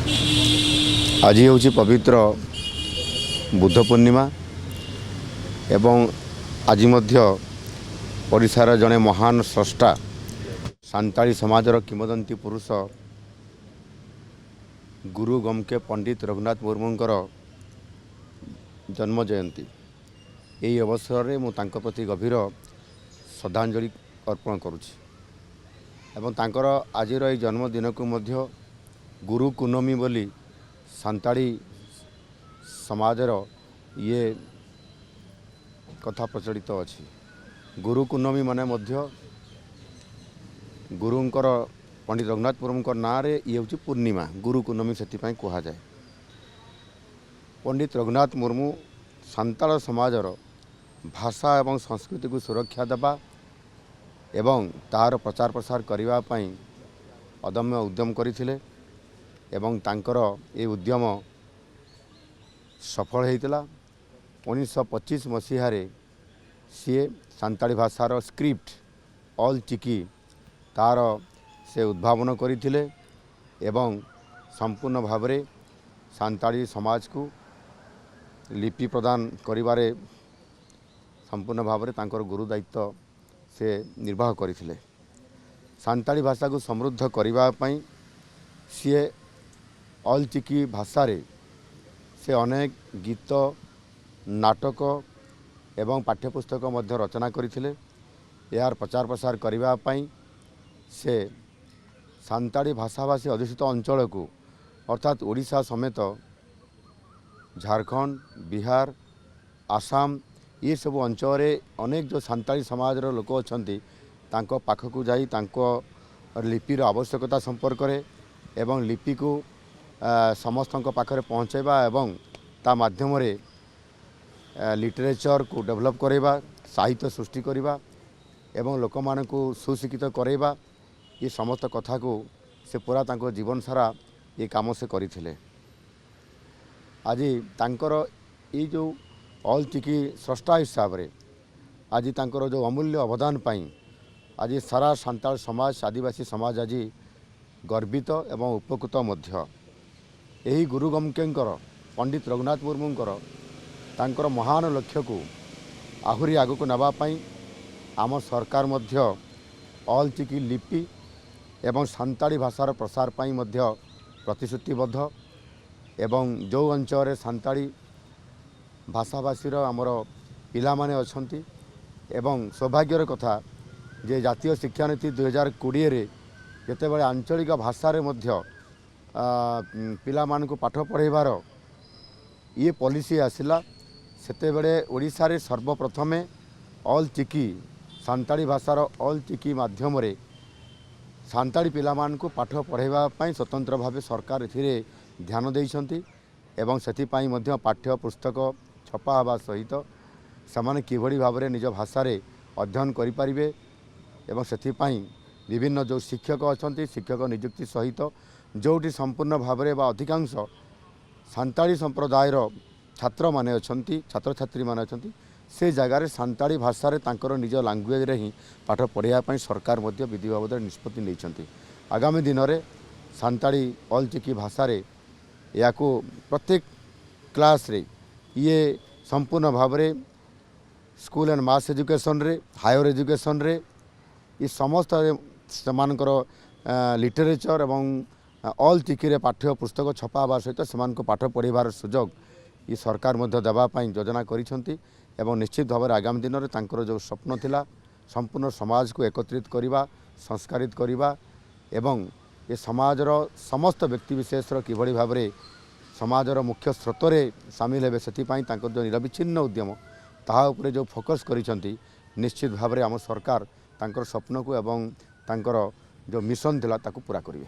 ଆଜି ହେଉଛି ପବିତ୍ର ବୁଦ୍ଧ ପୂର୍ଣ୍ଣିମା ଏବଂ ଆଜି ମଧ୍ୟ ଓଡ଼ିଶାର ଜଣେ ମହାନ ସ୍ରଷ୍ଟା, ସାନ୍ତାଳୀ ସମାଜର କିମ୍ବଦନ୍ତୀ ପୁରୁଷ ଗୁରୁ ଗମକେ ପଣ୍ଡିତ ରଘୁନାଥ ମୁର୍ମୁଙ୍କର ଜନ୍ମ ଜୟନ୍ତୀ। ଏହି ଅବସରରେ ମୁଁ ତାଙ୍କ ପ୍ରତି ଗଭୀର ଶ୍ରଦ୍ଧାଞ୍ଜଳି ଅର୍ପଣ କରୁଛି ଏବଂ ତାଙ୍କର ଆଜିର ଏହି ଜନ୍ମଦିନକୁ ମଧ୍ୟ ଗୁରୁ କୁନମୀ ବୋଲି ସାନ୍ତାଳୀ ସମାଜର ଇଏ କଥା ପ୍ରଚଳିତ ଅଛି। ଗୁରୁ କୁନମୀ ମାନେ ମଧ୍ୟ ଗୁରୁଙ୍କର, ପଣ୍ଡିତ ରଘୁନାଥ ମୁର୍ମୁଙ୍କ ନାଁରେ ଇଏ ହେଉଛି ପୂର୍ଣ୍ଣିମା, ଗୁରୁ କୁନମୀ ସେଥିପାଇଁ କୁହାଯାଏ। ପଣ୍ଡିତ ରଘୁନାଥ ମୁର୍ମୁ ସାନ୍ତାଳ ସମାଜର ଭାଷା ଏବଂ ସଂସ୍କୃତିକୁ ସୁରକ୍ଷା ଦେବା ଏବଂ ତାହାର ପ୍ରଚାର ପ୍ରସାର କରିବା ପାଇଁ ଅଦମ୍ୟ ଉଦ୍ୟମ କରିଥିଲେ ଏବଂ ତାଙ୍କର ଏ ଉଦ୍ୟମ ସଫଳ ହୋଇଥିଲା। 1925 ମସିହାରେ ସିଏ ସାନ୍ତାଳୀ ଭାଷାର ସ୍କ୍ରିପ୍ଟ ଅଲ୍ ଚିକି ତାର ସେ ଉଦ୍ଭାବନ କରିଥିଲେ ଏବଂ ସମ୍ପୂର୍ଣ୍ଣ ଭାବରେ ସାନ୍ତାଳୀ ସମାଜକୁ ଲିପି ପ୍ରଦାନ କରିବାରେ ସମ୍ପୂର୍ଣ୍ଣ ଭାବରେ ତାଙ୍କର ଗୁରୁ ଦାୟିତ୍ୱ ସେ ନିର୍ବାହ କରିଥିଲେ। ସାନ୍ତାଳୀ ଭାଷାକୁ ସମୃଦ୍ଧ କରିବା ପାଇଁ ସିଏ ଅଲ୍ ଚିକି ଭାଷାରେ ସେ ଅନେକ ଗୀତ, ନାଟକ ଏବଂ ପାଠ୍ୟପୁସ୍ତକ ମଧ୍ୟ ରଚନା କରିଥିଲେ। ଏହାର ପ୍ରଚାର ପ୍ରସାର କରିବା ପାଇଁ ସେ ସାନ୍ତାଳୀ ଭାଷାଭାଷୀ ଅଧ୍ୟୁଷିତ ଅଞ୍ଚଳକୁ, ଅର୍ଥାତ୍ ଓଡ଼ିଶା ସମେତ ଝାଡ଼ଖଣ୍ଡ, ବିହାର, ଆସାମ, ଏସବୁ ଅଞ୍ଚଳରେ ଅନେକ ଯେଉଁ ସାନ୍ତାଳୀ ସମାଜର ଲୋକ ଅଛନ୍ତି, ତାଙ୍କ ପାଖକୁ ଯାଇ ତାଙ୍କ ଲିପିର ଆବଶ୍ୟକତା ସମ୍ପର୍କରେ ଏବଂ ଲିପିକୁ ସମସ୍ତଙ୍କ ପାଖରେ ପହଞ୍ଚାଇବା ଏବଂ ତା ମାଧ୍ୟମରେ ଲିଟରେଚରକୁ ଡେଭଲପ୍ କରାଇବା, ସାହିତ୍ୟ ସୃଷ୍ଟି କରିବା ଏବଂ ଲୋକମାନଙ୍କୁ ସୁଶିକ୍ଷିତ କରାଇବା, ଏ ସମସ୍ତ କଥାକୁ ସେ ପୁରା ତାଙ୍କ ଜୀବନ ସାରା ଏ କାମ ସେ କରିଥିଲେ। ଆଜି ତାଙ୍କର ଏଇ ଯେଉଁ ଅଲ୍ ଚିକି ସ୍ରଷ୍ଟା ହିସାବରେ ଆଜି ତାଙ୍କର ଯେଉଁ ଅମୂଲ୍ୟ ଅବଦାନ ପାଇଁ ଆଜି ସାରା ସାନ୍ତାଳ ସମାଜ, ଆଦିବାସୀ ସମାଜ ଆଜି ଗର୍ବିତ ଏବଂ ଉପକୃତ ମଧ୍ୟ। ଏହି ଗୁରୁ ଗମକେଙ୍କର, ପଣ୍ଡିତ ରଘୁନାଥ ମୁର୍ମୁଙ୍କର ତାଙ୍କର ମହାନ ଲକ୍ଷ୍ୟକୁ ଆହୁରି ଆଗକୁ ନେବା ପାଇଁ ଆମ ସରକାର ମଧ୍ୟ ଅଲ୍ ଚିକି ଲିପି ଏବଂ ସାନ୍ତାଳୀ ଭାଷାର ପ୍ରସାର ପାଇଁ ମଧ୍ୟ ପ୍ରତିଶ୍ରୁତିବଦ୍ଧ ଏବଂ ଯେଉଁ ଅଞ୍ଚଳରେ ସାନ୍ତାଳୀ ଭାଷାଭାଷୀର ଆମର ପିଲାମାନେ ଅଛନ୍ତି ଏବଂ ସୌଭାଗ୍ୟର କଥା ଯେ ଜାତୀୟ ଶିକ୍ଷାନୀତି 2020ରେ ଯେତେବେଳେ ଆଞ୍ଚଳିକ ଭାଷାରେ ମଧ୍ୟ ପିଲାମାନଙ୍କୁ ପାଠ ପଢ଼ାଇବାର ଇଏ ପଲିସି ଆସିଲା, ସେତେବେଳେ ଓଡ଼ିଶାରେ ସର୍ବପ୍ରଥମେ ଅଲ୍ ଚିକି, ସାନ୍ତାଳୀ ଭାଷାର ଅଲ୍ ଚିକି ମାଧ୍ୟମରେ ସାନ୍ତାଳୀ ପିଲାମାନଙ୍କୁ ପାଠ ପଢ଼ାଇବା ପାଇଁ ସ୍ୱତନ୍ତ୍ର ଭାବେ ସରକାର ଏଥିରେ ଧ୍ୟାନ ଦେଇଛନ୍ତି ଏବଂ ସେଥିପାଇଁ ମଧ୍ୟ ପାଠ୍ୟ ପୁସ୍ତକ ଛପା ହେବା ସହିତ ସେମାନେ କିଭଳି ଭାବରେ ନିଜ ଭାଷାରେ ଅଧ୍ୟୟନ କରିପାରିବେ ଏବଂ ସେଥିପାଇଁ ବିଭିନ୍ନ ଯେଉଁ ଶିକ୍ଷକ ଅଛନ୍ତି, ଶିକ୍ଷକ ନିଯୁକ୍ତି ସହିତ ଯେଉଁଠି ସମ୍ପୂର୍ଣ୍ଣ ଭାବରେ ବା ଅଧିକାଂଶ ସାନ୍ତାଳୀ ସମ୍ପ୍ରଦାୟର ଛାତ୍ରମାନେ ଅଛନ୍ତି, ଛାତ୍ରଛାତ୍ରୀମାନେ ଅଛନ୍ତି, ସେ ଜାଗାରେ ସାନ୍ତାଳୀ ଭାଷାରେ ତାଙ୍କର ନିଜ ଲାଙ୍ଗୁଏଜରେ ହିଁ ପାଠ ପଢ଼ାଇବା ପାଇଁ ସରକାର ମଧ୍ୟ ବିଧି ବାବଦରେ ନିଷ୍ପତ୍ତି ନେଇଛନ୍ତି। ଆଗାମୀ ଦିନରେ ସାନ୍ତାଳୀ ଅଲ୍ ଚିକି ଭାଷାରେ ଏହାକୁ ପ୍ରତ୍ୟେକ କ୍ଲାସ୍ରେ ଇଏ ସମ୍ପୂର୍ଣ୍ଣ ଭାବରେ ସ୍କୁଲ ଆଣ୍ଡ ମାସ୍ ଏଜୁକେସନରେ, ହାୟର ଏଜୁକେସନରେ ଏ ସମସ୍ତ ସେମାନଙ୍କର ଲିଟରେଚର୍ ଏବଂ ଅଲ୍ ଚିକିରେ ପାଠ୍ୟ ପୁସ୍ତକ ଛପା ହେବା ସହିତ ସେମାନଙ୍କୁ ପାଠ ପଢ଼ିବାର ସୁଯୋଗ ଏ ସରକାର ମଧ୍ୟ ଦେବା ପାଇଁ ଯୋଜନା କରିଛନ୍ତି ଏବଂ ନିଶ୍ଚିତ ଭାବରେ ଆଗାମୀ ଦିନରେ ତାଙ୍କର ଯେଉଁ ସ୍ୱପ୍ନ ଥିଲା, ସମ୍ପୂର୍ଣ୍ଣ ସମାଜକୁ ଏକତ୍ରିତ କରିବା, ସଂସ୍କାରିତ କରିବା ଏବଂ ଏ ସମାଜର ସମସ୍ତ ବ୍ୟକ୍ତିବିଶେଷର କିଭଳି ଭାବରେ ସମାଜର ମୁଖ୍ୟ ସ୍ରୋତରେ ସାମିଲ ହେବେ, ସେଥିପାଇଁ ତାଙ୍କର ଯେଉଁ ନିରବିଚ୍ଛିନ୍ନ ଉଦ୍ୟମ, ତାହା ଉପରେ ଯେଉଁ ଫୋକସ୍ କରିଛନ୍ତି, ନିଶ୍ଚିତ ଭାବରେ ଆମ ସରକାର ତାଙ୍କର ସ୍ୱପ୍ନକୁ ଏବଂ ତାଙ୍କର ଯେଉଁ ମିଶନ ଥିଲା ତାକୁ ପୁରା କରିବେ।